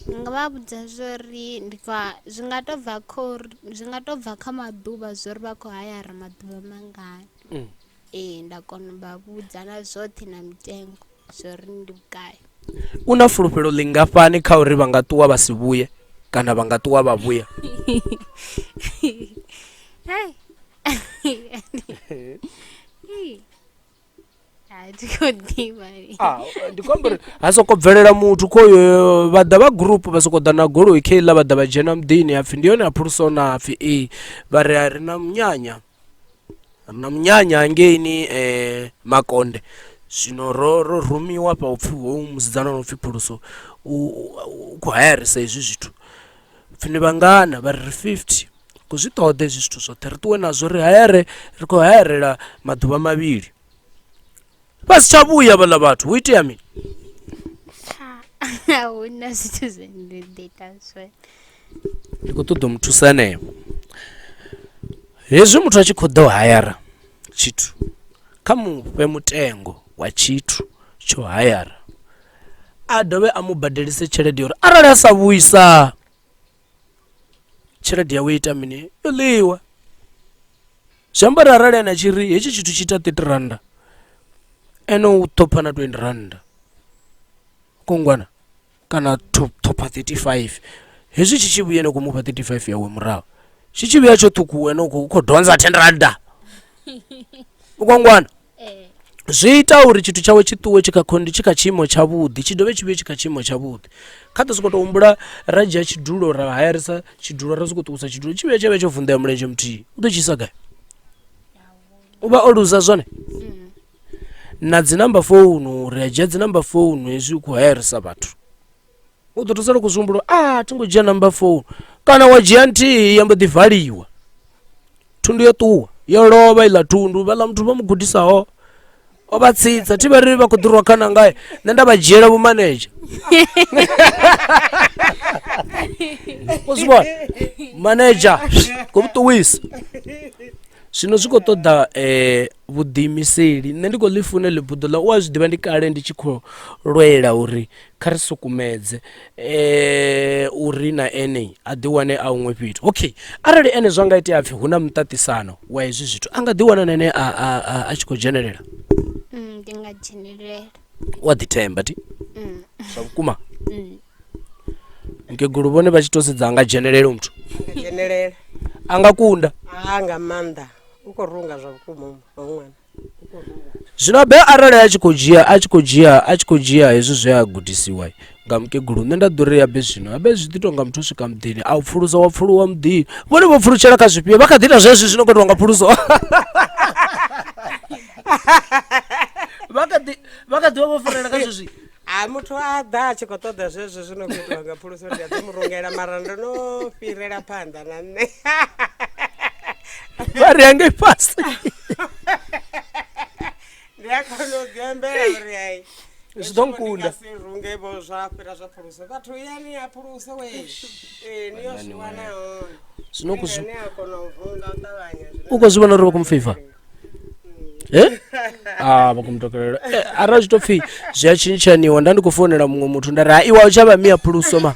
Ndi nga vha vhudza zwori ndi khou zwi nga to bva kho zwi nga to bva kha maḓuvha zwori vha khou hayara maḓuvha mangana. Ee nda kona u vha vhudza na zwoṱhe na mitengo zwori ndi vhugai. U na fulufhelo ḽingafhani kha uri vha nga ṱuwa vha si vhuye kana vha nga ṱuwa vha vhuya? A thi khou ḓivha. Ah, ndi khou amba uri ha soko bvelela muthu khoyo vha ḓa vha group vha soko ḓa na goloi kheiḽa vha ḓa vha dzhena muḓini hapfi ndi yone ya phuluso na hapfi ee vha ri ri na munyanya ri na munyanya hangeini Makonde zwino ro ro rumiwa hafha upfhi hoyu musidzana no pfhi Phuluso u khou hayarisa hezwi zwithu pfhi ni vhangana vha ri ri 50 khou zwi ṱoḓa hezwi zwithu zwoṱhe ri ṱuwe nazwo ri hayare ri khou hayarela maḓuvha mavhili. Vha si tsha vhuya vhaḽa vhathu hu itea mini? A hu na zwithu zwine ndi ḓo ita zwone. Ndi khou ṱoḓa u mu thusa henefho. Hezwi muthu a tshi khou ḓa u hayara tshithu kha mufhe mutengo wa tshithu tsho hayara a dovhe a mu badelise tshelede ya uri arali a sa vhuisa tshelede yawe ita mini yo ḽiwa. Zwi amba uri arali ene a tshi ri hetshi tshithu tshi ita 30 rannda ene u ṱhopha na 20 rannda kungwana kana ṱhopha 35 hezwi tshi tshi vhuya ene u khou mufha 35 yawe murahu tshi tshi vhuya tsho ṱhukhuwa ene u khou donza 10 rannda u kongwana. Zwi ita uri tshithu tshawe tshi ṱuwe tshi kha khondi tshi kha tshiimo tshavhuḓi tshi dovhe tshi vhuye tshi kha tshiimo tshavhuḓi. Kha ḓo sokou tou humbula ra dzhia tshidulo ra hayarisa tshidulo ra sokou ṱuwisa tshidulo tshi vhuya tsha vha tsho vunḓea mulenzhe muthihi u ḓo tshi isa gai? U vha o luza zwone. Na dzi number founu ri a dzhia dzi number founu hezwi u khou hayarisa vhathu u ḓo tou sala u khou zwi humbula uri a thi ngo dzhia number founu kana wa dzhia nthihi ya mbo ḓi valiwa. Thundu yo ṱuwa yo lovha iḽa thundu vhaḽa muthu vho mu gudisaho o vha tsitsa thi vha ri vha khou ḓi rwa khana ngae nṋe nda vha dzhiela vhumanedzha u zwi vhona manedzha khou vhu ṱuwisa zwino zwi khou ṱoḓa vhuḓiimiseli nṋe ndi khou ḽi funa heḽi buḓo ḽa u a zwi ḓivha ndi kale ndi tshi khou lwela uri kha ri sukumedze uri na ene a ḓi wane a huṅwe fhethu. Okay arali ene zwa nga itea hapfi hu na muṱaṱisano wa hezwi zwithu a nga ḓi wana na ene a tshi khou dzhenelela? Ndi nga dzhenelela. U a ḓi themba thi zwa vhukuma? Mukegulu vhone vha tshi to sedza a nga dzhenelela hoyu muthu? A nga dzhenelela. A nga kunda? A nga maanḓa u khou runga zwa vhukuma hoyu ṅwana. Zwino Abe arali a tshi khou dzhia a tshi khou dzhia a tshi khou dzhia hezwi zwe a gudisiwa nga mukegulu nṋe nda ḓo ri Abe zwino Abe zwi ḓi tonga muthu u swika muḓini a u pfulusa wa pfuluwa muḓini vhone vho pfulutshela kha zwifhio vha kha ḓi ita zwezwi zwino khou itiwa nga phuluso vha kha ḓi vha kha ḓi vha vho farela kha zwezwi Ha muthu a ḓa a tshi khou ṱoḓa zwezwo zwi no khou itiwa nga phuluso ndi a ḓi mu rungela mara ndo no fhirela phanḓa na nṋe. Vha ri hangei fhasi. Ndi a kona u ḓi ambela uri hai Zwi ḓo nkunda. si runge vho zwa fhira zwa phuluso vhathu yani ya phuluso we ee ni yo zwi wana hone Zwino u khou zwi ni a kona u vunḓa u ṱavhanya u khou zwi vhona uri vha khou mu feiva. Eh? Ah, vha khou mu takalela. Eh, arali zwi to pfhi zwi a tshintshaniwa nda ndi khou founela muṅwe muthu nda ri ha iwe a u tsha vha mia phuluso ma.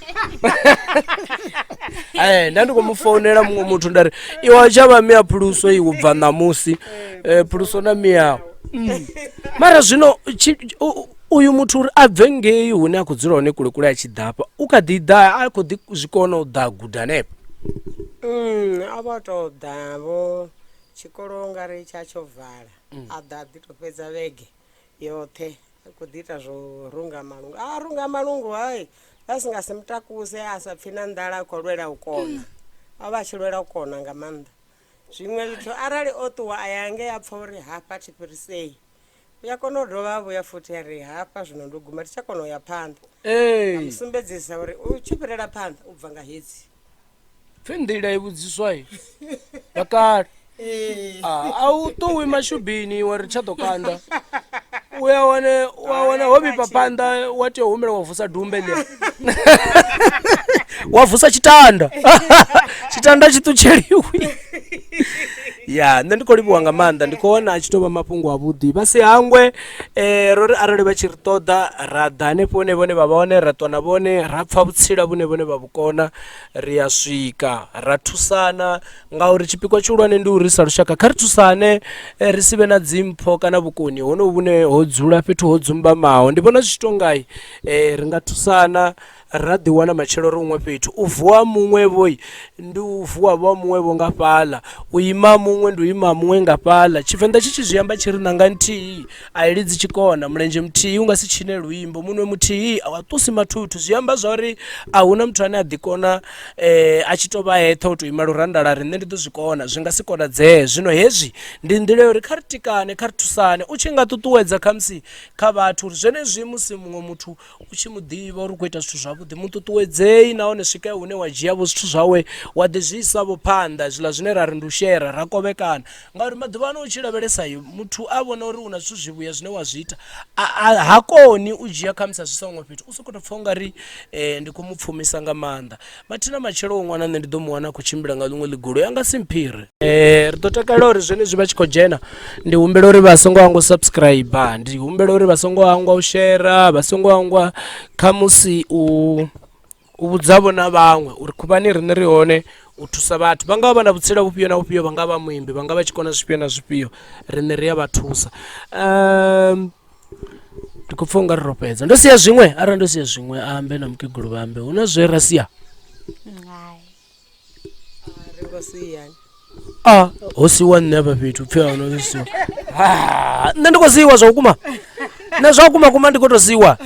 Eh, nda ndi khou mu founela muṅwe muthu nda ri iwe a u tsha vha mia phuluso iwe u bva ṋamusi. Eh, phuluso na miawe. Mara zwino uyu muthu uri a bve ngei hune a khou dzula hone kule kule a tshi ḓa hafha u kha ḓi ḓa a khou ḓi zwi kona u ḓa guda hanefha? A vho tou ḓa vho tshikolo u nga ri tsha tsho vala a ḓa a ḓi tou fhedza vhege yoṱhe a khou ḓi ita zwo runga malungu. A runga malungu hai vha si nga si mutakuse a sa pfhi na nḓala a khou lwela u kona, o vha a tshi lwela u kona nga maanḓa. Zwiṅwe zwithu arali o ṱuwa a ya ngei a pfha uri hafha thi fhirisei u ya kona u dovha a vhuya futhi a ri hafha zwino ndo guma thi tsha kona u ya phanḓa. A mu sumbedzisa uri u tshi fhirela phanḓa u bva nga hedzi. Pfhi nḓila i vhudziswa vhakale a u ṱuwi mashubini wa ri tsha ḓo kanda u ya wane wa wana ho vhifha phanḓa wa tea u humela wa vusa dumbe ḽia wa vusa tshitanda tshitanda tshi ṱutsheliwi ya nṋe ndi khou livhuwa nga maanḓa ndi khou wana a tshi tou vha mafhungo avhuḓi vha si hangwe ro ri arali vha tshi ri ṱoḓa ra ḓa hanefho hune vhone vha vha hone ra ṱwa na vhone ra pfha vhutsila vhune vhone vha vhu kona ri a swika ra thusana ngauri tshipikwa tshihulwane ndi uri sa lushaka kha ri thusane ri si vhe na dzimpfo kana vhukoni honovhu vhune ho dzula fhethu ho dzumbamaho. Ndi vhona zwi tshi tou nga ri nga thusana ra ḓi wana matshelo ri huṅwe fhethu, u vuwa muṅwe vho ndi u vuwa vha muṅwe vho nga fhaḽa, u ima muṅwe ndi u ima muṅwe nga fhaḽa. Tshivenḓa tshi tshi zwi amba tshi ri ṋanga nthihi a i lidzi tshikona, mulenzhe muthihi u nga si tshine luimbo, munwe muthihi a u ṱusi mathuthu. Zwi amba zwa uri a hu na muthu ane a ḓi kona a tshi tou vha eṱhe o tou ima lurandala a ri nṋe ndi ḓo zwi kona, zwi nga si konadzee. Zwino hezwi ndi nḓila ya uri kha ri tikane, kha ri thusane, u tshi nga ṱuṱuwedza khamusi kha vhathu uri zwenezwi musi muṅwe muthu u tshi mu ḓivha uri u khou ita zwithu zwavhuḓi mu ṱuṱuwedzei nahone swika hune wa dzhia vho zwithu zwawe wa ḓi zwi isa vho phanḓa hezwiḽa zwine ra ri ndi u shera ra kovhekana ngauri maḓuvha ano u tshi lavhelesa muthu a vhona uri u na zwithu zwivhuya zwine wa zwi ita ha koni u dzhia khamusi a zwi isa huṅwe fhethu u sokou tou pfha ungari ndi khou mu pfhumisa nga maanḓa. Mathina matshelo hoyu ṅwana nṋe ndi ḓo mu wana a khou tshimbila nga ḽiṅwe ḽigoloi a nga si mphire. Ri ḓo takalela uri zwenezwi vha tshi khou dzhena ndi humbela uri vha songo hangwa u subscriber, ndi humbela uri vha songo hangwa u shera, vha songo hangwa khamusi u u vhudza vho na vhaṅwe uri khuvhani riṋe ri hone u thusa vhathu vha nga vha na vhutsila vhufhio na vhufhio vha nga vha muimbi vha nga vha tshi kona zwifhio na zwifhio riṋe ri a vha thusa. Ndi khou pfha ungari ro fhedza ndo sia zwiṅwe arali ndo sia zwiṅwe a ambe na mukegulu vha ambe hu na zwe ra sia Hai. ri ngo sia a ho siwa nṋe hafha fhethu pfhi ahuna zwo siwa Ah, nṋe ndi khou siwa zwa vhukuma nṋe zwa vhukuma kuma ndi khou tou siwa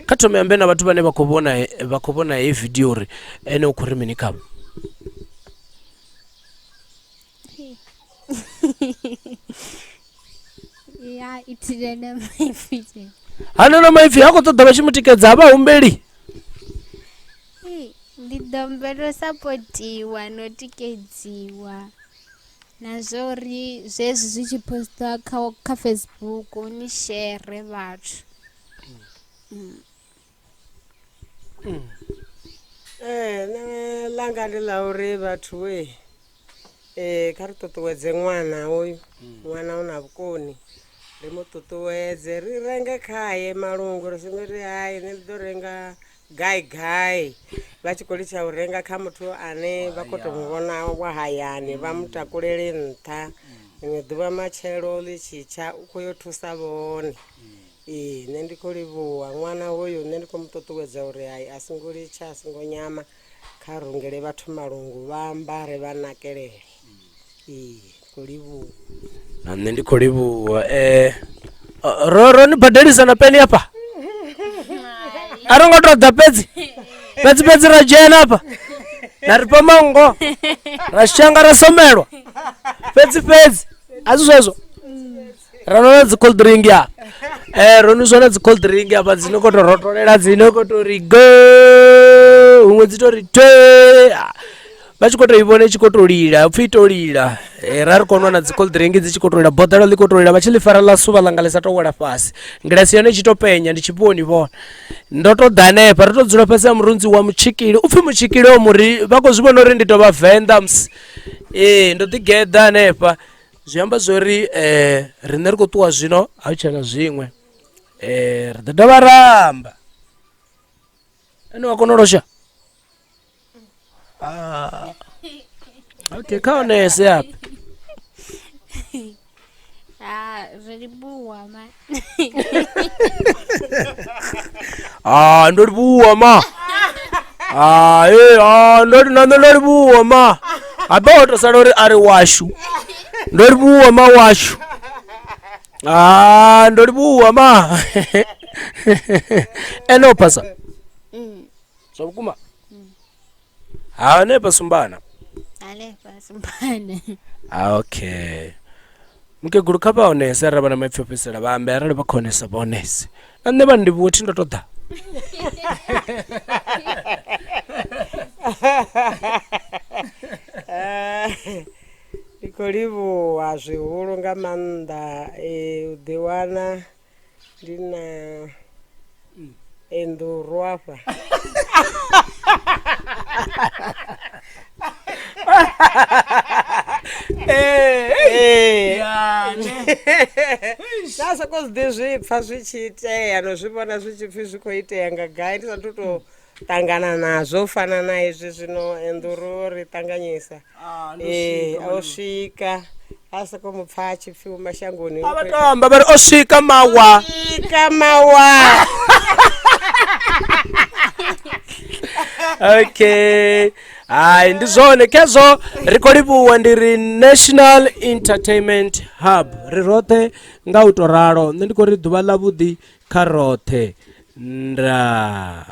kha thome ambe na vhathu vhane vha khou vhona vha khou vhona heyi video uri ene u khou ri mini khavho Ya ithilele maipfi tje. Hana na maipfi ha khou ṱoḓa vha tshi mu tikedza ha vha humbeli. Ndi ḓo humbela u sapotiwa no tikedziwa na zwo uri zwezwi zwi tshi postiwa kha kha Facebook ni shere vhathu. Ee nṋe ḽanga ndi ḽa uri vhathu we kha ri ṱuṱuwedze ṅwana hoyu ṅwana u na vhukoni ri mu ṱuṱuwedze ri renge khaye malungu ri songo ri hai nṋe ndi ḓo renga gai gai vha tshi khou litsha u renga kha muthu ane vha khou tou mu vhona wa hayani vha mu takulele nṱha ḽiṅwe ḓuvha matshelo ḽi tshi tsha u khou yo thusa vhone. Ee nṋe ndi khou livhuwa ṅwana hoyu nṋe ndi khou mu ṱuṱuwedza uri hai a songo litsha a songo nyama kha rungele vhathu malungu vha ambare vha nakelele ee ndi khou livhuwa. Na nṋe ndi khou livhuwa ro ro ni badelisa na peni hafha a ro ngo tou ḓa fhedzi fhedzi fhedzi ra dzhena hafha na ri fha manngo ra shanga ra somelwa fhedzi fhedzi a si zwezwo. Ra nwa na dzi cold drink ya ro nwiswa na dzi cold drink hafha dzi no kho to rotolela dzi no kho to ri go huṅwe dzi to ri thwe vha tshi kho to i vhona i tshi kho to lila hupfi i to lila ra ri khou nwa na dzi cold drink dzi tshi kho to lila boḓelo ḽi kho to lila vha tshi ḽi fara ḽa suvha ḽanga ḽi sa to wela fhasi ngilasi ya hone i tshi to penya ndi tshifhiwa ni vhona. Ndo to ḓa hanefha ri to dzula fhasi ha murunzi wa mutshikili upfhi mutshikili hoyu muri vha khou zwi vhona uri ndi to vha venḓa musi ee ndo ḓi geḓa hanefha. Zwi amba zwori riṋe ri khou ṱuwa zwino a hu tshena zwiṅwe ri ḓo dovha ra amba ene wa kona u losha okay kha onese hafha. Ha, ri livhuwa ma. Ah, ndo livhuwa ma. Ah, eh, ah, ndo na nṋe ndo livhuwa ma. Habe ho to sala uri a ri washu. Ndo livhuwa ma washu. Ah, ndo livhuwa ma. Ene o phasa. Mm. Zwa vhukuma. Ha hanefha sumbana. Hanefha sumbana. Ah, okay. Mukegulu kha vha onese arali vha na maipfi o fhedzisela vha ambe arali vha khou onesa vha onese. Na nṋe vha ndivhuwe thi ndo to ḓa. Ndi khou livhuwa zwihulu nga maanḓa u ḓiwana ndi na Enduru afha. Nda soko zwi ḓi zwi pfa zwi tshi itea no zwi vhona zwi tshi pfhi zwi khou itea nga gai ndi sathu to ṱangana nazwo u fana na hezwi zwino Enduru ri ṱanganyisa. Ee, o swika a soko mu pfa a tshi pfhi u mashangoni A vha to amba vha ri o swika mawa. Swika mawa. Okay. Hai ndi zwone khezwo ri khou livhuwa ndi ri National Entertainment Hub ri roṱhe nga u to ralo nṋe ndi khou ri ḓuvha ḽa vhuḓi kha roṱhe ndaa.